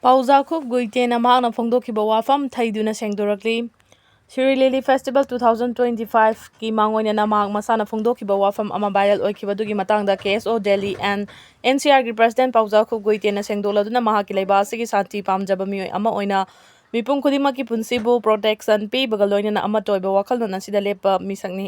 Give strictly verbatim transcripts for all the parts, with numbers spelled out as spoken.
ꯄꯥꯎꯖꯥꯈꯨꯞ ꯒꯨꯏꯇꯦꯅ ꯃꯍꯥꯛꯅ ꯐꯣꯡꯗꯣꯛꯈꯤꯕ ꯋꯥꯐꯝ ꯊꯩꯗꯨꯅ ꯁꯦꯡꯗꯣꯔꯛꯂꯤ꯫ ꯁꯤꯔꯣꯏ ꯂꯤꯂꯤ festival two thousand twenty ꯐꯥꯏꯚꯀꯤ ꯃꯥꯡꯑꯣꯏꯅꯅ ꯃꯍꯥꯛ ꯃꯁꯥꯅ ꯐꯣꯡꯗꯣꯛꯈꯤꯕ ꯋꯥꯐꯝ ꯑꯃ ꯚꯥꯏꯔꯦꯜ ꯑꯣꯏꯈꯤꯕꯗꯨꯒꯤ ꯃꯇꯥꯡꯗ ꯀꯦ ꯑꯦꯁ ꯑꯣ Delhi and N C ꯑꯥꯔꯒꯤ president ꯄꯥꯎꯖꯥꯈꯨꯞ ꯒꯨꯏꯇꯦꯅ ꯁꯦꯡꯗꯣꯛꯂꯗꯨꯅ ꯃꯍꯥꯛꯀꯤ ꯂꯩꯕꯥꯛ ꯑꯁꯤꯒꯤ ꯁꯥꯟꯇꯤ ꯄꯥꯝꯖꯕ ꯃꯤꯑꯣꯏ ꯑꯃ ꯑꯣꯏꯅ ꯃꯤꯄꯨꯝ ꯈꯨꯗꯤꯡꯃꯛꯀꯤ ꯄꯨꯟꯁꯤꯕꯨ ꯄ꯭ꯔꯣꯇꯦꯛꯁꯟ ꯄꯤꯕꯒ ꯂꯣꯏꯅꯅ ꯑꯃꯠꯇ ꯑꯣꯏꯕ ꯋꯥꯈꯜꯂꯣꯟ ꯑꯁꯤꯗ ꯂꯦꯞꯄ ꯃꯤꯁꯛꯅꯤ꯫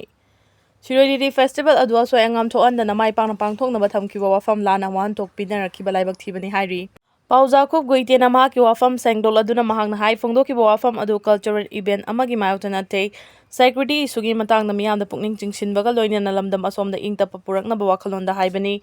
ꯁꯤꯔꯣꯏ ꯂꯤꯂꯤ ꯐꯦꯁꯇꯤꯚꯦꯜ ꯑꯗꯨ ꯑꯁꯣꯏ ꯑꯉꯥꯝ ꯊꯣꯛꯍꯟꯗꯅ ꯃꯥꯏ ꯄꯥꯛꯅ ꯄꯥꯡꯊꯣꯛꯅꯕ ꯊꯝꯈꯤꯕ ꯋꯥꯐꯝ ꯂꯥꯟꯅ ꯋꯥꯍꯟꯊꯣꯛ ꯄꯤꯅꯔꯛꯈꯤꯕ ꯂꯥꯏꯕꯛ ꯊꯤꯕꯅꯤ ꯍꯥꯏꯔꯤ꯫ ꯄꯥꯎꯖꯥꯈꯨꯞ ꯒꯨꯏꯇꯦꯅ ꯃꯍꯥꯛꯀꯤ ꯋꯥꯐꯝ ꯁꯦꯡꯗꯣꯛꯂꯗꯨꯅ ꯃꯍꯥꯛꯅ ꯍꯥꯏ, ꯐꯣꯡꯗꯣꯛꯈꯤꯕ ꯋꯥꯐꯝ ꯑꯗꯨ ꯀꯜꯆꯔꯦꯜ ꯏꯚꯦꯟꯠ ꯑꯃꯒꯤ ꯃꯥꯌꯣꯛꯇ ꯅꯠꯇꯦ, ꯁꯦꯀ꯭ꯌꯨꯔꯤꯇꯤ ꯏꯁꯨꯒꯤ ꯃꯇꯥꯡꯗ ꯃꯤꯌꯥꯝꯗ ꯄꯨꯛꯅꯤꯡ ꯆꯤꯡꯁꯤꯟꯕꯒ ꯂꯣꯏꯅꯅ ꯂꯝꯗꯝ ꯑꯁꯣꯝꯗ ꯏꯪ ꯇꯞꯄ ꯄꯨꯔꯛꯅꯕ ꯋꯥꯈꯜꯂꯣꯟꯗ ꯍꯥꯏꯕꯅꯤ꯫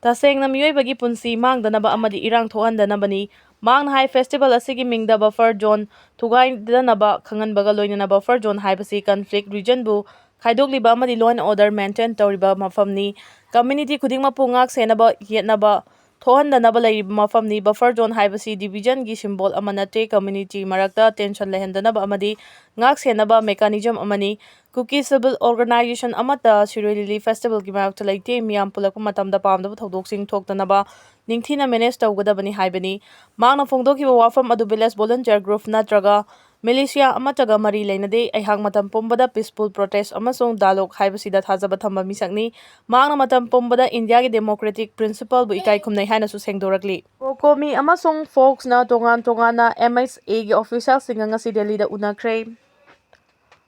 ꯇꯁꯦꯡꯅ ꯃꯤꯑꯣꯏꯕꯒꯤ ꯄꯨꯟꯁꯤ ꯃꯥꯡꯗꯅꯕ ꯑꯃꯗꯤ ꯏꯔꯥꯡ ꯊꯣꯛꯍꯟꯗꯅꯕꯅꯤ꯫ ꯃꯍꯥꯛꯅ ꯍꯥꯏ, ꯐꯦꯁꯇꯤꯚꯦꯜ ꯑꯁꯤꯒꯤ ꯃꯤꯡꯗ ꯕꯐꯔ ꯖꯣꯟ ꯊꯨꯒꯥꯏꯗꯅꯕ ꯈꯪꯍꯟꯕꯒ ꯂꯣꯏꯅꯅ ꯕꯐꯔ ꯖꯣꯟ ꯍꯥꯏꯕꯁꯤ ꯀꯟꯐ꯭ꯂꯤꯛ ꯔꯤꯖꯟꯕꯨ ꯈꯥꯏꯗꯣꯛꯂꯤꯕ ꯑꯃꯗꯤ law and order maintain ꯇꯧꯔꯤꯕ ꯃꯐꯝꯅꯤ꯫ ꯀꯝꯃ꯭ꯌꯨꯅꯤꯇꯤ ꯈꯨꯗꯤꯡꯃꯛꯄꯨ ꯉꯥꯛ ꯁꯦꯟꯅꯕ, ꯌꯦꯠꯅꯕ ꯊꯣꯛꯍꯟꯗꯅꯕ ꯂꯩꯔꯤꯕ ꯃꯐꯝꯅꯤ꯫ ꯕꯐꯔ ꯖꯣꯟ ꯍꯥꯏꯕꯁꯤ ꯗꯤꯚꯤꯖꯟꯒꯤ ꯁꯤꯝꯕꯣꯜ ꯑꯃ ꯅꯠꯇꯦ, ꯀꯝꯃ꯭ꯌꯨꯅꯤꯇꯤ ꯃꯔꯛꯇ ꯇꯦꯟꯁꯟ ꯂꯩꯍꯟꯗꯅꯕ ꯑꯃꯗꯤ ꯉꯥꯛ ꯁꯦꯟꯅꯕ ꯃꯦꯀꯥꯅꯤꯖꯝ ꯑꯃꯅꯤ꯫ ꯀꯨꯀꯤ ꯁꯤꯚꯤꯜ ꯑꯣꯔꯒꯅꯥꯏꯖꯦꯁꯟ ꯑꯃꯠꯇ ꯁꯤꯔꯣꯏ ꯂꯤꯂꯤ ꯐꯦꯁꯇꯤꯚꯦꯜꯒꯤ ꯃꯥꯌꯣꯛꯇ ꯂꯩꯇꯦ꯫ ꯃꯤꯌꯥꯝ ꯄꯨꯜꯂꯛꯄ ꯃꯇꯝꯗ ꯄꯥꯝꯗꯕ ꯊꯧꯗꯣꯛꯁꯤꯡ ꯊꯣꯛꯇꯅꯕ ꯅꯤꯡꯊꯤꯅ ꯃꯦꯅꯦꯖ ꯇꯧꯒꯗꯕꯅꯤ ꯍꯥꯏꯕꯅꯤ꯫ ꯃꯍꯥꯛꯅ ꯐꯣꯡꯗꯣꯛꯈꯤꯕ ꯋꯥꯐꯝ ꯑꯗꯨ ꯚꯤꯂꯦꯖ ꯚꯣꯂꯨꯟꯇꯤꯌꯔ ꯒ꯭ꯔꯨꯞ ꯅꯠꯇ꯭ꯔꯒ ꯃꯤꯂꯤꯁꯤꯌꯥ ꯑꯃꯠꯇꯒ ꯃꯔꯤ ꯂꯩꯅꯗꯦ꯫ ꯑꯩꯍꯥꯛ ꯃꯇꯝ ꯄꯨꯝꯕꯗ ꯄꯤꯁꯐꯨꯜ ꯄ꯭ꯔꯣꯇꯦꯁ ꯑꯃꯁꯨꯡ ꯗꯥꯏꯂꯣꯒ ꯍꯥꯏꯕꯁꯤꯗ ꯊꯥꯖꯕ ꯊꯝꯕ ꯃꯤꯁꯛꯅꯤ꯫ ꯃꯍꯥꯛꯅ ꯃꯇꯝ ꯄꯨꯝꯕꯗ ꯏꯟꯗꯤꯌꯥꯒꯤ ꯗꯦꯃꯣꯀ꯭ꯔꯦꯇꯤꯛ ꯄ꯭ꯔꯤꯟꯁꯤꯄꯜꯕꯨ ꯏꯀꯥꯏ ꯈꯨꯝꯅꯩ ꯍꯥꯏꯅꯁꯨ ꯁꯦꯡꯗꯣꯔꯛꯂꯤ꯫ ꯀꯣꯀꯣꯃꯤ ꯑꯃꯁꯨꯡ ꯐꯣꯛꯁꯅ ꯇꯣꯉꯥꯟ ꯇꯣꯉꯥꯟꯅ ꯑꯦꯝ ꯑꯩꯆ ꯑꯦꯒꯤ ꯑꯣꯐꯤꯁꯤꯌꯦꯜꯁꯤꯡꯒ ꯉꯁꯤ ꯗꯦꯜꯂꯤꯗ ꯎꯅꯈ꯭ꯔꯦ꯫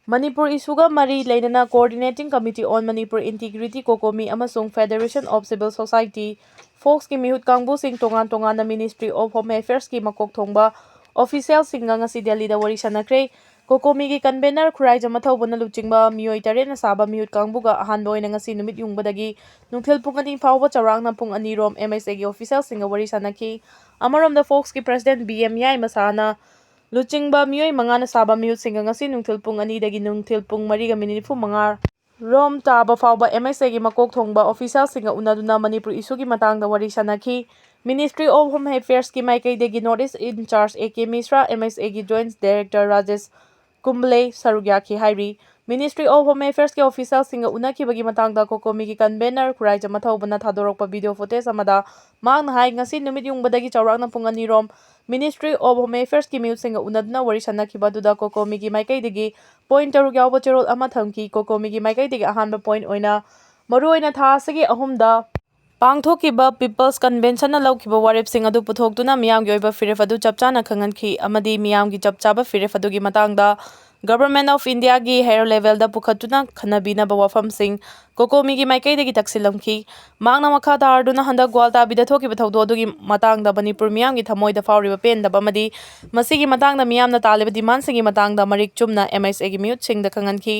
ꯃꯅꯤꯄꯨꯔ ꯏꯁꯨꯒ ꯃꯔꯤ ꯂꯩꯅꯅ Coordinating Committee on Manipur Integrity, ꯀꯣꯀꯣꯃꯤ ꯑꯃꯁꯨꯡ Federation of Civil Society, ꯐꯣꯛꯁꯀꯤ ꯃꯤꯍꯨꯠ ꯀꯥꯡꯕꯨꯁꯤꯡ ꯇꯣꯉꯥꯟ ꯇꯣꯉꯥꯟꯅ Ministry of Home Affairsꯀꯤ ꯃꯀꯣꯛ ꯊꯣꯡꯕ ꯑꯣꯐꯤꯁꯤꯌꯦꯜꯁꯤꯡꯒ ꯉꯁꯤ ꯗꯦꯜꯂꯤꯗ ꯋꯥꯔꯤ ꯁꯥꯟꯅꯈ꯭ꯔꯦ꯫ ꯀꯣꯀꯣꯃꯤꯒꯤ ꯀꯟꯚꯦꯅꯔ ꯈꯨꯔꯥꯏ ꯖꯃꯊꯧꯕꯅ ꯂꯨꯆꯤꯡꯕ ꯃꯤꯑꯣꯏ ꯇꯔꯦꯠꯅ ꯁꯥꯕ ꯃꯤꯍꯨꯠ ꯀꯥꯡꯕꯨꯒ ꯑꯍꯥꯟꯕ ꯑꯣꯏꯅ ꯉꯁꯤ ꯅꯨꯃꯤꯠ ꯌꯨꯡꯕꯗꯒꯤ ꯅꯨꯡꯊꯤꯜ ꯄꯨꯡ ꯑꯅꯤ ꯐꯥꯎꯕ ꯆꯥꯎꯔꯥꯛꯅ ꯄꯨꯡ ꯑꯅꯤ ꯔꯣꯝ ꯑꯦꯝ ꯑꯩꯆ ꯑꯦꯒꯤ ꯑꯣꯐꯤꯁꯤꯌꯦꯜꯁꯤꯡꯒ ꯋꯥꯔꯤ ꯁꯥꯟꯅꯈꯤ꯫ ꯑꯃꯔꯣꯝꯗ ꯐꯣꯛꯁꯀꯤ ꯄ꯭ꯔꯁꯤꯗꯦꯟ ꯕꯤ ꯑꯦꯝ ꯌꯥꯏꯃꯁꯥꯅ ꯂꯨꯆꯤꯡꯕ ꯃꯤꯑꯣꯏ ꯃꯉꯥꯅ ꯁꯥꯕ ꯃꯤꯍꯨꯠꯁꯤꯡꯒ ꯉꯁꯤ ꯅꯨꯡꯊꯤꯜ ꯄꯨꯡ ꯑꯅꯤꯗꯒꯤ ꯅꯨꯡꯊꯤꯜ ꯄꯨꯡ ꯃꯔꯤꯒ ꯃꯤꯅꯤꯠ ꯅꯤꯐꯨ ꯃꯉꯥ ꯔꯣꯝ ꯇꯥꯕ ꯐꯥꯎꯕ ꯑꯦꯝ ꯑꯩꯆ ꯑꯦꯒꯤ ꯃꯀꯣꯛ ꯊꯣꯡꯕ ꯑꯣꯐꯤꯁꯤꯌꯦꯜꯁꯤꯡꯒ ꯎꯅꯗꯨꯅ ꯃꯅꯤꯄꯨꯔ ꯏꯁꯨꯒꯤ ꯃꯇꯥꯡꯗ ꯋꯥꯔꯤ ꯁꯥꯟꯅꯈꯤ꯫ Ministry of Home Affairsꯀꯤ ꯃꯥꯏꯀꯩꯗꯒꯤ North East in Charge A K Mishra, M H ꯑꯦꯒꯤ Joint Director ꯔꯥꯖꯦꯁ ꯀꯨꯝꯕꯂꯦ ꯁꯔꯨꯛ ꯌꯥꯈꯤ ꯍꯥꯏꯔꯤ꯫ Ministry of Home Affairsꯀꯤ ꯑꯣꯐꯤꯁꯤꯌꯦꯜꯁꯤꯡꯒ ꯎꯅꯈꯤꯕꯒꯤ ꯃꯇꯥꯡꯗ ꯀꯣꯀꯣꯃꯤꯒꯤ ꯀꯟꯚꯦꯅꯔ ꯈꯨꯔꯥꯏ ꯖꯃꯊꯧꯕꯅ ꯊꯥꯗꯣꯔꯛꯄ ꯚꯤꯗꯤꯑꯣ ꯐꯨꯇꯦꯖ ꯑꯃꯗ ꯃꯍꯥꯛꯅ ꯍꯥꯏ, ꯉꯁꯤ ꯅꯨꯃꯤꯠ ꯌꯨꯡꯕꯗꯒꯤ ꯆꯥꯎꯔꯥꯛꯅ ꯄꯨꯡ ꯑꯅꯤ ꯔꯣꯝ Ministry of Home Affairs ꯀꯤ ꯃꯤꯑꯣꯏꯁꯤꯡꯒ ꯎꯅꯗꯨꯅ ꯋꯥꯔꯤ ꯁꯥꯟꯅꯈꯤꯕ ꯑꯗꯨꯗ ꯀꯣꯀꯣꯃꯤꯒꯤ ꯃꯥꯏꯀꯩꯗꯒꯤ point ꯇꯔꯨꯛ ꯌꯥꯎꯕ ꯆꯦꯔꯣꯜ ꯑꯃ ꯊꯝꯈꯤ꯫ ꯀꯣꯀꯣꯃꯤꯒꯤ ꯃꯥꯏꯀꯩꯗꯒꯤ ꯑꯍꯥꯟꯕ point ꯑꯣꯏꯅ ꯃꯔꯨꯑꯣꯏꯅ ꯊꯥ ꯑꯁꯤꯒꯤ ꯑꯍꯨꯝꯗ ꯄꯥꯡꯊꯣꯛꯈꯤꯕ People's Convention ꯅ ꯂꯧꯈꯤꯕ ꯋꯥꯔꯦꯞꯁꯤꯡ ꯑꯗꯨ ꯄꯨꯊꯣꯛꯇꯨꯅ ꯃꯤꯌꯥꯝꯒꯤ ꯑꯣꯏꯕ ꯐꯤꯔꯦꯞ ꯑꯗꯨ ꯆꯞ ꯆꯥꯅ ꯈꯪꯍꯟꯈꯤ ꯑꯃꯗꯤ ꯃꯤꯌꯥꯝꯒꯤ ꯆꯞ ꯆꯥꯕ ꯐꯤꯔꯦꯞ ꯑꯗꯨꯒꯤ ꯃꯇꯥꯡꯗ Government of India ꯒꯤ higher level ꯗ ꯄꯨꯈꯠꯇꯨꯅ ꯈꯟꯅꯕꯤꯅꯕ ꯋꯥꯐꯝꯁꯤꯡ ꯀꯣꯀꯣꯃꯤꯒꯤ ꯃꯥꯏꯀꯩꯗꯒꯤ ꯇꯛꯁꯤꯜꯂꯝꯈꯤ꯫ ꯃꯍꯥꯛꯅ ꯃꯈꯥ ꯇꯥꯔꯗꯨꯅ ꯍꯟꯗꯛ ꯒ꯭ꯋꯥꯜꯇꯥꯕꯤꯗ ꯊꯣꯛꯈꯤꯕ ꯊꯧꯗꯣꯛ ꯑꯗꯨꯒꯤ ꯃꯇꯥꯡꯗ ꯃꯅꯤꯄꯨꯔ ꯃꯤꯌꯥꯝꯒꯤ ꯊꯃꯣꯏꯗ ꯐꯥꯎꯔꯤꯕ ꯄꯦꯟꯗꯕ ꯑꯃꯗꯤ ꯃꯁꯤꯒꯤ ꯃꯇꯥꯡꯗ ꯃꯤꯌꯥꯝꯅ ꯇꯥꯜꯂꯤꯕ demand ꯁꯤꯡꯒꯤ ꯃꯇꯥꯡꯗ ꯃꯔꯤꯛ ꯆꯨꯝꯅ M H A ꯒꯤ ꯃꯤꯍꯨꯠꯁꯤꯡꯗ ꯈꯪꯍꯟꯈꯤ꯫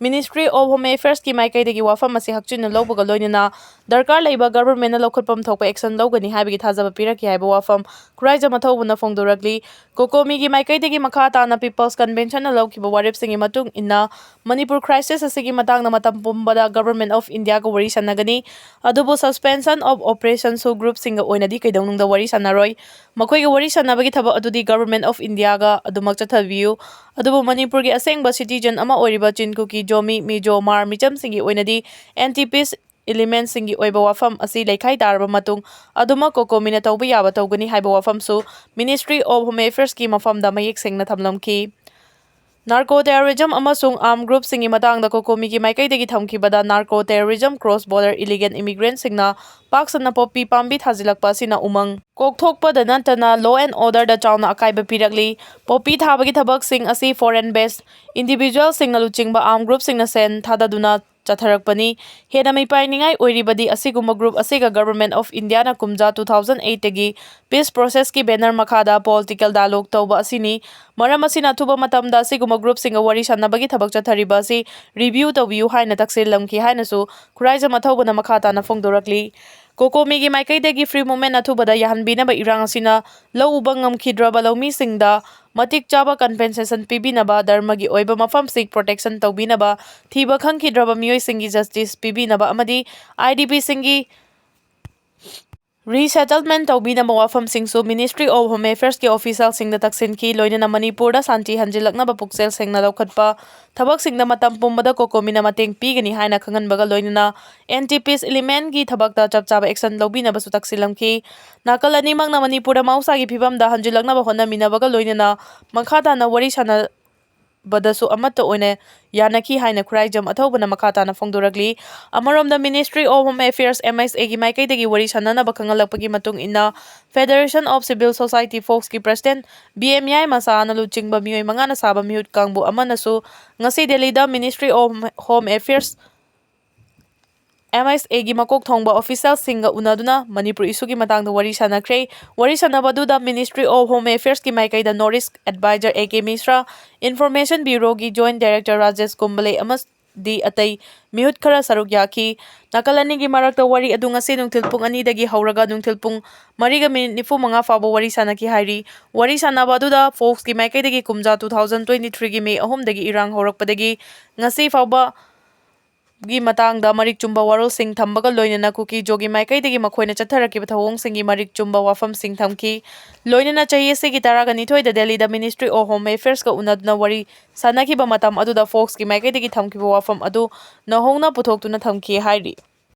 Ministry of Home Affairs ꯀꯤ ꯃꯥꯏꯀꯩꯗꯒꯤ ꯋꯥꯐꯝ ꯑꯁꯤ ꯍꯛꯆꯤꯟꯅ ꯂꯧꯕꯒ ꯂꯣꯏꯅꯅ ꯗꯔꯀꯥꯔ ꯂꯩꯕ Government ꯅ ꯂꯧꯈꯠꯐꯝ ꯊꯣꯛꯄ action ꯂꯧꯒꯅꯤ ꯍꯥꯏꯕꯒꯤ ꯊꯥꯖꯕ ꯄꯤꯔꯛꯈꯤ ꯍꯥꯏꯕ ꯋꯥꯐꯝ ꯈꯨꯔꯥꯏꯖꯝ ꯑꯊꯧꯕꯅ ꯐꯣꯡꯗꯣꯔꯛꯂꯤ꯫ ꯀꯣꯀꯣꯃꯤꯒꯤ ꯃꯥꯏꯀꯩꯗꯒꯤ ꯃꯈꯥ ꯇꯥꯅ People's Convention ꯅ ꯂꯧꯈꯤꯕ ꯋꯥꯔꯦꯞꯁꯤꯡꯒꯤ ꯃꯇꯨꯡ ꯏꯟꯅ ꯃꯅꯤꯄꯨꯔ crisis ꯑꯁꯤꯒꯤ ꯃꯇꯥꯡꯗ ꯃꯇꯝ ꯄꯨꯝꯕꯗ Government of India ꯒ ꯋꯥꯔꯤ ꯁꯥꯟꯅꯒꯅꯤ, ꯑꯗꯨꯕꯨ suspension of operation ꯁꯨ group ꯁꯤꯡꯒ ꯑꯣꯏꯅꯗꯤ ꯀꯩꯗꯧꯅꯨꯡꯗ ꯋꯥꯔꯤ ꯁꯥꯟꯅꯔꯣꯏ꯫ ꯃꯈꯣꯏꯒ ꯋꯥꯔꯤ ꯁꯥꯟꯅꯕꯒꯤ ꯊꯕꯛ ꯑꯗꯨꯗꯤ Government of India ꯒ ꯑꯗꯨꯃꯛ ꯆꯠꯊꯕꯤꯌꯨ, ꯑꯗꯨꯕꯨ ꯃꯅꯤꯄꯨꯔꯒꯤ ꯑꯁꯦꯡꯕ citizen ꯑꯃ ꯑꯣꯏꯔꯤꯕ ꯆꯤꯟ, ꯀꯨꯀꯤ, ꯖꯣꯃꯤ, ꯃꯤꯖꯣ, ꯃꯥꯔ ꯃꯤꯆꯝꯁꯤꯡꯒꯤ ꯑꯣꯏꯅꯗꯤ anti peace element ꯁꯤꯡꯒꯤ ꯑꯣꯏꯕ ꯋꯥꯐꯝ ꯑꯁꯤ ꯂꯩꯈꯥꯏ ꯇꯥꯔꯕ ꯃꯇꯨꯡ ꯑꯗꯨꯃꯛ ꯀꯣꯀꯣꯃꯤꯅ ꯇꯧꯕ ꯌꯥꯕ ꯇꯧꯒꯅꯤ ꯍꯥꯏꯕ ꯋꯥꯐꯝꯁꯨ Ministry of Home Affairs ꯀꯤ ꯃꯐꯝꯗ ꯃꯌꯦꯛ ꯁꯦꯡꯅ ꯊꯝꯂꯝꯈꯤ꯫ Narco terrorism ꯑꯃꯁꯨꯡ armed group ꯁꯤꯡꯒꯤ ꯃꯇꯥꯡꯗ ꯀꯣꯀꯣꯃꯤꯒꯤ ꯃꯥꯏꯀꯩꯗꯒꯤ ꯊꯝꯈꯤꯕꯗ narco terrorism, cross border illegal immigrant ꯁꯤꯡꯅ ꯄꯥꯛ ꯁꯟꯅ ꯄꯣꯄꯤ ꯄꯥꯝꯕꯤ ꯊꯥꯖꯤꯜꯂꯛꯄ ꯑꯁꯤꯅ ꯎꯃꯪ ꯀꯣꯛꯊꯣꯛꯄꯗ ꯅꯠꯇꯅ law and order ꯗ ꯆꯥꯎꯅ ꯑꯀꯥꯏꯕ ꯄꯤꯔꯛꯂꯤ꯫ ꯄꯣꯄꯤ ꯊꯥꯕꯒꯤ ꯊꯕꯛꯁꯤꯡ ꯑꯁꯤ foreign based individual ꯁꯤꯡꯅ ꯂꯨꯆꯤꯡꯕ armed group ꯁꯤꯡꯅ ꯁꯦꯟ ꯊꯥꯗꯗꯨꯅ ꯆꯠꯊꯔꯛꯄꯅꯤ꯫ ꯍꯦꯟꯅ ꯃꯤꯄꯥꯏꯅꯤꯡꯉꯥꯏ ꯑꯣꯏꯔꯤꯕꯗꯤ ꯑꯁꯤꯒꯨꯝꯕ group ꯑꯁꯤꯒ Government of India ꯅ ꯀꯨꯝꯖꯥ two thousand eight ꯇꯒꯤ peace process ꯀꯤ banner ꯃꯈꯥꯗ political dialogue ꯇꯧꯕ ꯑꯁꯤꯅꯤ꯫ ꯃꯔꯝ ꯑꯁꯤꯅ ꯑꯊꯨꯕ ꯃꯇꯝꯗ ꯑꯁꯤꯒꯨꯝꯕ group ꯁꯤꯡꯒ ꯋꯥꯔꯤ ꯁꯥꯟꯅꯕꯒꯤ ꯊꯕꯛ ꯆꯠꯊꯔꯤꯕ ꯑꯁꯤ review ꯇꯧꯕꯤꯌꯨ ꯍꯥꯏꯅ ꯇꯛꯁꯤꯜꯂꯝꯈꯤ ꯍꯥꯏꯅꯁꯨ ꯈꯨꯔꯥꯏꯖꯝ ꯑꯊꯧꯕꯅ ꯃꯈꯥ ꯇꯥꯅ ꯐꯣꯡꯗꯣꯔꯛꯂꯤ꯫ ꯀꯣꯀꯣꯃꯤꯒꯤ ꯃꯥꯏꯀꯩꯗꯒꯤ free movement ꯑꯊꯨꯕꯗ ꯌꯥꯍꯟꯕꯤꯅꯕ ꯏꯔꯥꯡ ꯑꯁꯤꯅ ꯂꯧ ꯎꯕ ꯉꯝꯈꯤꯗ꯭ꯔꯕ ꯂꯧꯃꯤꯁꯤꯡꯗ ꯃꯇꯤꯛ ꯆꯥꯕ compensation ꯄꯤꯕꯤꯅꯕ, ꯙꯔꯃꯒꯤ ꯑꯣꯏꯕ ꯃꯐꯝꯁꯤꯡ protection ꯇꯧꯕꯤꯅꯕ, ꯊꯤꯕ ꯈꯪꯈꯤꯗ꯭ꯔꯕ ꯃꯤꯑꯣꯏꯁꯤꯡꯒꯤ justice ꯄꯤꯕꯤꯅꯕ ꯑꯃꯗꯤ I D P ꯁꯤꯡꯒꯤ Resettlement ꯇꯧꯕꯤꯅꯕ ꯋꯥꯐꯝꯁꯤꯡꯁꯨ Ministry of Home Affairs ꯀꯤ official ꯁꯤꯡꯗ ꯇꯛꯁꯤꯟꯈꯤ꯫ ꯂꯣꯏꯅꯅ ꯃꯅꯤꯄꯨꯔꯗ ꯁꯥꯟꯇꯤ ꯍꯟꯖꯤꯜꯂꯛꯅꯕ ꯄꯨꯛꯆꯦꯜ ꯁꯦꯡꯅ ꯂꯧꯈꯠꯄ ꯊꯕꯛꯁꯤꯡꯗ ꯃꯇꯝ ꯄꯨꯝꯕꯗ ꯀꯣꯀꯣꯃꯤꯅ ꯃꯇꯦꯡ ꯄꯤꯒꯅꯤ ꯍꯥꯏꯅ ꯈꯪꯍꯟꯕꯒ ꯂꯣꯏꯅꯅ anti peace element ꯀꯤ ꯊꯕꯛꯇ ꯆꯞ ꯆꯥꯕ action ꯂꯧꯕꯤꯅꯕꯁꯨ ꯇꯛꯁꯤꯜꯂꯝꯈꯤ꯫ ꯅꯥꯀꯜ ꯑꯅꯤꯃꯛꯅ ꯃꯅꯤꯄꯨꯔꯗ ꯃꯍꯧꯁꯥꯒꯤ ꯐꯤꯕꯝꯗ ꯍꯟꯖꯤꯜꯂꯛꯅꯕ ꯍꯣꯠꯅꯃꯤꯟꯅꯕꯒ ꯂꯣꯏꯅꯅ ꯃꯈꯥ ꯇꯥꯅ ꯋꯥꯔꯤ ꯁꯥꯟꯅꯕꯗꯁꯨ ꯑꯃꯠꯇ ꯑꯣꯏꯅ ꯌꯥꯅꯈꯤ ꯍꯥꯏꯅ ꯈꯨꯔꯥꯏꯖꯝ ꯑꯊꯧꯕꯅ ꯃꯈꯥ ꯇꯥꯅ ꯐꯣꯡꯗꯣꯔꯛꯂꯤ꯫ ꯑꯃꯔꯣꯝꯗ Ministry of Home Affairs, M H A ꯒꯤ ꯃꯥꯏꯀꯩꯗꯒꯤ ꯋꯥꯔꯤ ꯁꯥꯟꯅꯅꯕ ꯈꯪꯍꯜꯂꯛꯄꯒꯤ ꯃꯇꯨꯡ ꯏꯟꯅ Federation of Civil Society Folks ꯀꯤ President B M ꯌꯥꯏꯃꯆꯥꯅ ꯂꯨꯆꯤꯡꯕ ꯃꯤꯑꯣꯏ ꯃꯉꯥꯅ ꯁꯥꯕ ꯃꯤꯍꯨꯠ ꯀꯥꯡꯕꯨ ꯑꯃꯅꯁꯨ ꯉꯁꯤ ꯗꯦꯜꯂꯤꯗ Ministry of Home Affairs, M H A ꯒꯤ ꯃꯀꯣꯛ ꯊꯣꯡꯕ official ꯁꯤꯡꯒ ꯎꯅꯗꯨꯅ ꯃꯅꯤꯄꯨꯔ issue ꯒꯤ ꯃꯇꯥꯡꯗ ꯋꯥꯔꯤ ꯁꯥꯟꯅꯈ꯭ꯔꯦ꯫ ꯋꯥꯔꯤ ꯁꯥꯟꯅꯕ ꯑꯗꯨꯗ Ministry of Home Affairs ꯀꯤ ꯃꯥꯏꯀꯩꯗ North East Advisor A K ꯃꯤꯁ꯭ꯔꯥ, Information Bureau ꯒꯤ Joint Director ꯔꯥꯖꯦꯁ ꯀꯨꯝꯕꯂꯦ ꯑꯃꯗꯤ ꯑꯇꯩ ꯃꯤꯍꯨꯠ ꯈꯔ ꯁꯔꯨꯛ ꯌꯥꯈꯤ꯫ ꯅꯥꯀꯜ ꯑꯅꯤꯒꯤ ꯃꯔꯛꯇ ꯋꯥꯔꯤ ꯑꯗꯨ ꯉꯁꯤ ꯅꯨꯡꯊꯤꯜ ꯄꯨꯡ ꯑꯅꯤꯗꯒꯤ ꯍꯧꯔꯒ ꯅꯨꯡꯊꯤꯜ ꯄꯨꯡ ꯃꯔꯤꯒ ꯃꯤꯅꯤꯠ ꯅꯤꯐꯨ ꯃꯉꯥ ꯐꯥꯎꯕ ꯋꯥꯔꯤ ꯁꯥꯟꯅꯈꯤ ꯍꯥꯏꯔꯤ꯫ ꯋꯥꯔꯤ ꯁꯥꯟꯅꯕ ꯑꯗꯨꯗ Folks ꯀꯤ ꯃꯥꯏꯀꯩꯗꯒꯤ ꯀꯨꯝꯖꯥ two thousand twenty three ꯒꯤ May ꯑꯍꯨꯝꯗꯒꯤ ꯏꯔꯥꯡ ꯍꯧꯔꯛꯄꯗꯒꯤ ꯉꯁꯤ ꯐꯥꯎꯕ ꯒꯤ ꯃꯇꯥꯡꯗ ꯃꯔꯤꯛ ꯆꯨꯝꯕ ꯋꯥꯔꯣꯜꯁꯤꯡ ꯊꯝꯕꯒ ꯂꯣꯏꯅꯅ ꯀꯨꯀꯤ ꯖꯣꯒꯤ ꯃꯥꯏꯀꯩꯗꯒꯤ ꯃꯈꯣꯏꯅ ꯆꯠꯊꯔꯛꯈꯤꯕ ꯊꯧꯑꯣꯡꯁꯤꯡꯒꯤ ꯃꯔꯤꯛ ꯆꯨꯝꯕ ꯋꯥꯐꯝꯁꯤꯡ ꯊꯝꯈꯤ꯫ ꯂꯣꯏꯅꯅ ꯆꯍꯤ ꯑꯁꯤꯒꯤ ꯇꯔꯥꯒ ꯅꯤꯊꯣꯏꯗ ꯗꯦꯜꯂꯤꯗ Ministry of Home Affairs ꯀ ꯎꯅꯗꯨꯅ ꯋꯥꯔꯤ ꯁꯥꯟꯅꯈꯤꯕ ꯃꯇꯝ ꯑꯗꯨꯗ Folks ꯀꯤ ꯃꯥꯏꯀꯩꯗꯒꯤ ꯊꯝꯈꯤꯕ ꯋꯥꯐꯝ ꯑꯗꯨ ꯅꯧꯍꯧꯅ ꯄꯨꯊꯣꯛꯇꯨꯅ ꯊꯝꯈꯤ ꯍꯥꯏꯔꯤ꯫